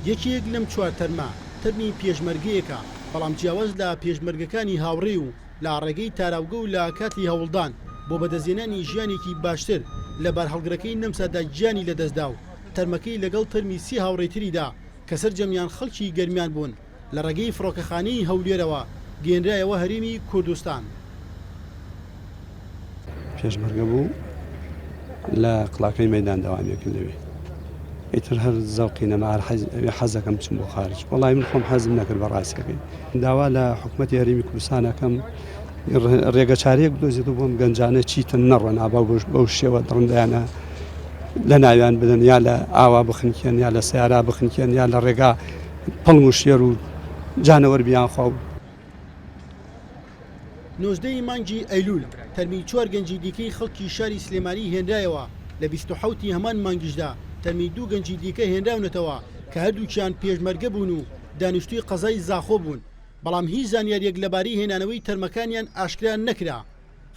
یەکێک لەم چوار تەرمە، تەرمی پێشمەرگەیەکە، بەڵام جیاواز لە پێشمەرگەکانی هاوڕێی و لە ڕێگەی تاراوگە و لە کاتی هەوڵدان بۆ بەدەستهێنانی ژیانێکی باشتر لە بارهەڵگرەکەی نەمسادا گیانی لەدەستدا و تەرمەکەی لەگەڵ تەرمی سێ هاوڕێی تریدا کە سەرجەمیان خەڵکی گەرمیان بوون لە ڕێگەی فڕۆکەخانەی هەولێرەوە گەیەنرایەوە هەرێمی کوردستان. پێشمەرگە بوو لە قڵاکەی مەیدان دەوامی کرد لەوێ ئیتر هەر زەوقی نەما هەر حەز ئەوێ حەزەکەم بچم بۆ خارج وەڵی من خۆم حەزم نەکرد بە ڕاستەکەی داوا لە حکوومەتی هەرێمی کوردستان ئەکەم ڕێگە چارەیەک بدۆزێتەوە بۆم گەنجانە چیتر نەڕۆن ئابا بەو شێوە دڕندەیانە لە ناویان بدەن یا لە ئاوا بخنکێن یا لە سیارا بخنکێن یا لە ڕێگا پڵنگ و شێر و جانەوەر بیانخوا و. 19 ی مانگی ئەیلول تەرمی چوار گەنجی دیکەی خەڵکی شاری سلێمانی هێنرایەوە، لە 27 ی هەمان مانگیشدا تەرمی دوو گەنجی دیکە هێنراونەتەوە کە هەردووکیان پێشمەرگە بوون و دانیشتووی قەزای زاخۆ بوون، بەڵام هیچ زانیارییەک لەبارەی هێنانەوەی تەرمەکانیان ئاشکرا نەکرا.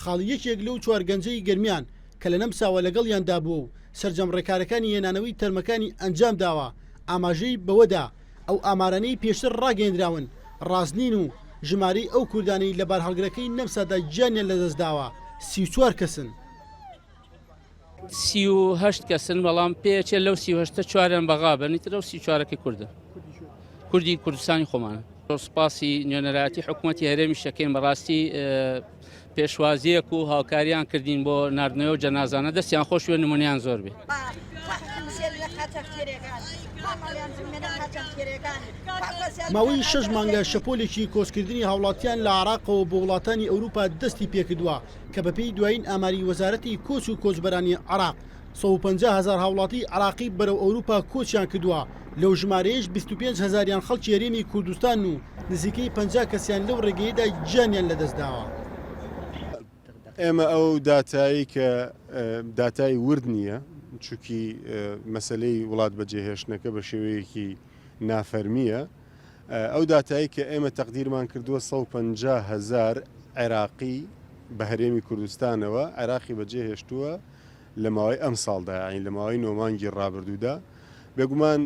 خاڵی یەکێک لەو چوار گەنجەی گەرمیان کە لە نەمساوە لەگەڵیاندا بووە و سەرجەم ڕێکارەکانی هێنانەوەی تەرمەکانی ئەنجامداوە، ئاماژەی بەوەدا، ئەو ئامارانەی پێشتر ڕاگەیەندراون ڕاست نین و ژمارەی ئەو کوردانەی لە بارهەڵگرەکەی نەمسادا گیانیان لەدەستداوە 34 کەسن. 38 کەسن، بەڵام پێچێت لەو 38 چواریان بەغابن، ئیتر ئەو 34ەکەی کوردن، کوردی کوردستانی خۆمانە. سوپاسی نوێنەرایەتی حکوومەتی هەرێمیش دەکەین، بەڕاستی پێشوازیەک و هاوکاریان کردین بۆ ناردنەوە و جەنازانە دەستیان خۆش بێ نمونیان زۆر بێ. ماوەی شەش مانگە شەپۆلێکی کۆچکردنی هاوڵاتیان لە عێراقەوە بۆ وڵاتانی ئەوروپا دەستی پێکردووە کە بەپێی دوایین ئاماری وەزارەتی کۆچ و کۆچبەرانی عێراق 150 هەزار هاوڵاتی عێراقی بەرەو ئەوروپا کۆچیان کردووە لەو ژمارەیەش 25 هەزاریان خەڵکی هەرێمی کوردستانن و نزیکەی 50 کەسیان لەو ڕێگەیەدا گیانیان لەدەستداوە. ئێمە ئەو داتایەی کە داتای ورد نییە، چونکی مەسەلەی وڵات بەجێهێشتنەکە بە شێوەیەکی نافەرمییە، ئەو داتایەی کە ئێمە تەقدیرمان کردووە 150 هەزار عێراقی بە هەرێمی کوردستانەوە عێراقی بەجێهێشتووە لە ماوەی ئەمساڵدا یانی لە ماوەی نۆ مانگی ڕابردوودا بێگومان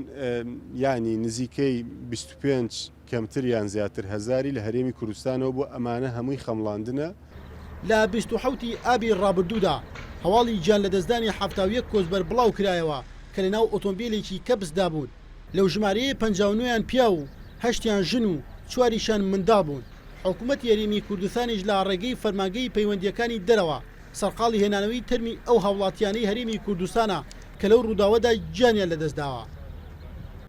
یانی نزیکەی 25 کەمتر یان زیاتر هەزاری لە هەرێمی کوردستانەوە بۆ ئەمانە هەمووی خەمڵاندنە. لە 27 ی ئابی ڕابردوودا هەواڵی گیانلەدەستدانی 71 کۆچبەر بڵاوکرایەوە کە لەناو ئۆتۆمبێلێکی کەپسدا بوون، لەو ژمارەیە 59 یان پیاو و هەشتیان ژن و چواریشیان منداڵ بوون. حکومەتی هەرێمی کوردستانیش لە ڕێگەی فەرمانگەی پەیوەندییەکانی دەرەوە سەرقاڵی هێنانەوەی تەرمی ئەو هاوڵاتییانەی هەرێمی کوردستانە کە لەو ڕووداوەدا گیانیان لەدەستداوە.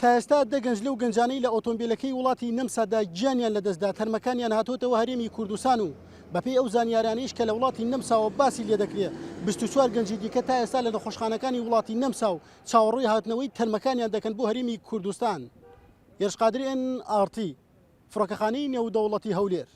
تا ئێستا دە گەنج لەو گەنجانەی لە ئۆتۆمبیلەکەی وڵاتی نەمسادا گیانیان لەدەستدا تەرمەکانیان هاتۆتەوە هەرێمی کوردستان و بەپێی ئەو زانیارانەیش کە لە وڵاتی نەمساوە باسی لێدەکرێت 24 گەنجی دیکە تا ئێستا لە نەخۆشخانەکانی وڵاتی نەمسا و چاوەڕووی هاتنەوەی تەرمەکانیان دەکەن بۆ هەرێمی کوردستان. هێرش قادری ئێن ئاڕ تی، فڕۆکەخانەی نێودەوڵەتی هەولێر.